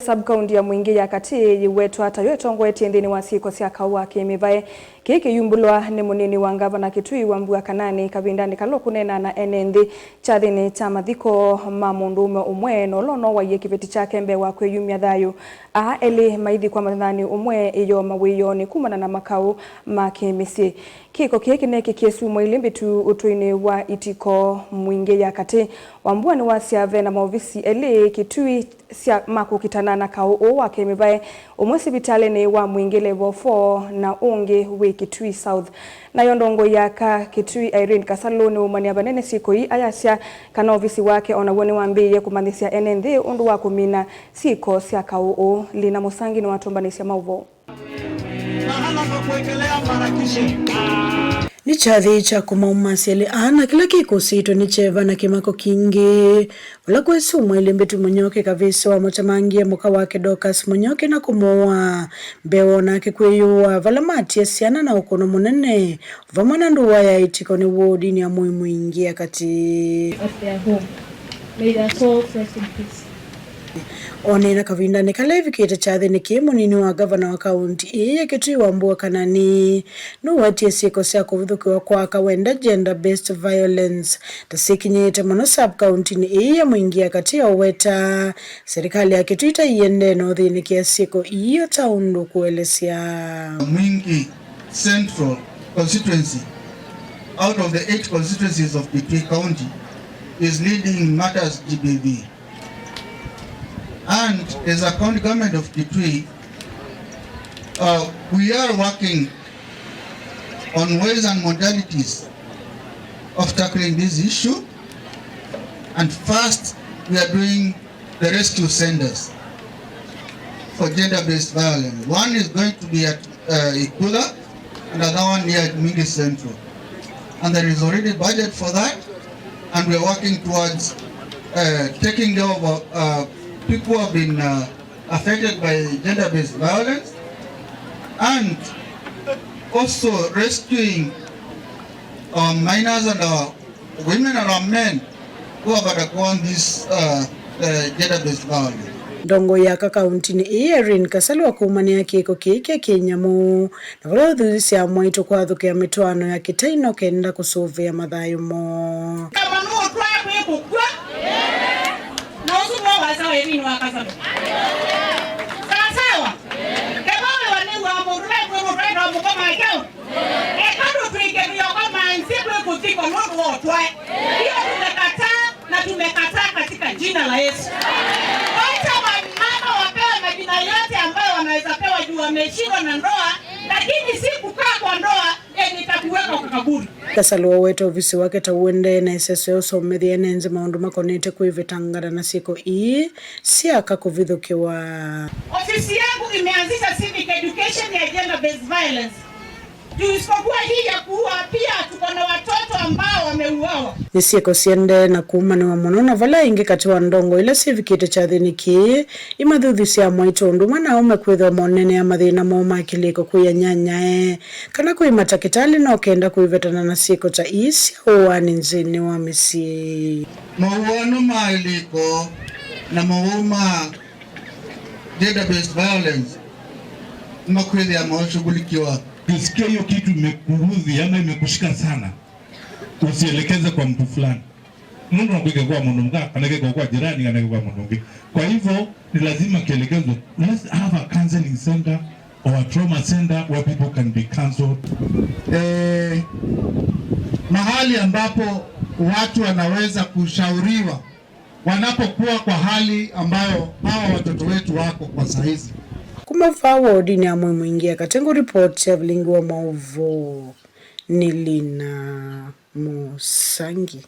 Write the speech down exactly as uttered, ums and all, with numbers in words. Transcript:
Sub-county ya Mwingi ya Katĩ yĩwetwa tayo ĩtongoetye nthĩnĩ wa syĩko sya kaũ wa kĩmĩvae. Kĩĩ kĩyumbũlwa nĩ mũnini wa ngavana Kitui Wambua Kanani kavindanĩ kala ũkũneena na ene nthĩ kyathĩnĩ kya mathiko ma mũndũũme ũmwe na ũla ũnowaie kĩveti kyake mbee wa kwĩyumya thayũ. Aa elĩ maithikwa mũthenyanĩ ũmwe ĩyoo mawĩoonĩ kumana na makaũ ma kĩmĩsyĩ. Kĩko kĩĩ kĩnekĩkie syumwa ilĩ mbĩtu ũtũinĩ wa Itiko Mwingi ya Katĩ. Wambua nĩwasya ve na maovisi elĩ Kitui sya ma kũkitana na kaũ ũũ wa kĩmĩvae, ũmwe sivitalĩnĩ wa Mwingi Level four na ũngĩ wĩ Kitui South. Nayo ndongoi ya aka Kitui Irene Kasalũ nĩwaumanĩa vanene syĩko ii ayasya kana ovisi wake o naw'o nĩwambĩĩie kũmanyĩsya ene nthĩ ũndũ wa kũmina syĩko sya kaũ ũũ. Lina Mũsangi nĩwatũmbanĩsya maũvoo. Mahala pa kuwekelea marakishi. Nĩ kyathĩ kya kũmaumasya elĩ aa, na kĩla kĩkũsĩtwe nĩ kyeva na kĩmako kingĩ. Vala kwĩ syumwa ilĩ mbĩtu, mũnyoke kavĩsĩ wamũtemangie mũka wake Dorcas Mũnyoke na kũmũũa. Mbee wa onake kwĩyũa, vala matie syana na ũkũno mũnene vamwe na ndũa ya Itiko nĩ wodinĩ ya Mwingi ya Katĩ. At their home. May their souls rest in peace. Oneena kavindanĩ kala evikĩte kyathĩnĩ kĩĩ, mũnini wa ngavana wa kaunti ĩĩ ya Kitui Wambua Kanani nũwetie syĩko sya kũvithũkĩwa kwa aka wenda, gender based violence, ta syĩkinyĩĩte mũno sub-county-nĩ ĩĩ ya Mwingi ya Katĩ, oweta serikali ya Kitui ta iendee na ũthĩnĩkĩa syĩko ii o ta ũndũ kũelesya. Mwingi Central constituency, out of the eight constituencies of Kitui County, is leading matters G B V. And as a county government of Kitui, uh, we are working on ways and modalities of tackling this issue. And first, we are doing the rescue centers for gender-based violence. One is going to be at uh, Ikula, and another one near Mwingi Central. And there is already budget for that, and we are working towards uh, taking care of uh, people who have been uh, affected by gender-based violence, and also rescuing our minors and our women and our men who have undergone this uh, uh, gender-based violence. Ndongoi ya aka kaunti-nĩ ĩĩ Irene Kasalũ akũmanĩa kĩko kĩĩ kya kĩnyamũ, na vala ũthuthya mwaitũ kwathũkĩa mĩtwaano ya kĩtaino kenda kũsũvĩa mathayũ moo. Kama nũũtwaa kwĩ kũkw'a, na ũsu nĩwe wasya wa Irene wa Kasalũ. Sawa sawa. Kethwa wĩwa nĩw'aa mũndũ mekwĩmũtwaĩtwa mũkoma kyaũ. Eka tũtw'ĩke tũyakoma nzĩ kwĩ kũthikwa nũndũ wa ũtwae. Hiyo tumekataa na tumekataa katika jina la Yesu. Wacha wamama wapewe majina yote ambayo wanaweza pewa juu wameshindwa na ndoa, lakini si kukaa kwa ndoa yenye itakuweka kwa kaburi. Kasalũ owete ovisi wake ta ũendee na ĩseso ya ũsomethya ene nthĩ maũndũ makonete kwĩvetangana na syĩko ii sya aka kũvithũkĩwa. Ofisi yangu imeanzisha civic education ya gender based violence. Juu isipokuwa hii ya kuua, pia tuko na watoto ambao wameuawa. Nĩ syĩko siendee na kũmanĩwa mũno, na vala aingĩ katĩ wa ndongoi ila syĩvikĩte kyathĩnĩ kĩĩ imathuthusya mwaitũ ũndũ ũmwe na aũme kwĩthĩwa monenea mathĩna moo ma kĩlĩko kwĩ anyanyae kana kwĩ matakĩtalĩ no kenda kwĩvetana na syĩko ta ii sya ũaani nthĩnĩ wa mĩsyĩ. Mawũano ma ĩlĩko na mawau ma gender-based violence makwĩthĩa maũshughulikiwa. Ukisikia hiyo kitu imekuudhi ama imekushika sana, usielekeze kwa mtu fulani. Mundu anakuja kwa mwanamke, anakuja kwa jirani, anakuja kwa mwanamke. Kwa hivyo ni lazima kielekezwe. Let's have a counseling center or a trauma center where people can be counseled. Eh, mahali ambapo watu wanaweza kushauriwa wanapokuwa kwa hali ambayo hawa watoto wetu wako kwa saizi. Kuma vaa wodinĩ ya Mwingi ya Katĩ, ngũripoti ya vilingi wa maũvoo nĩ Lina Mũsangi.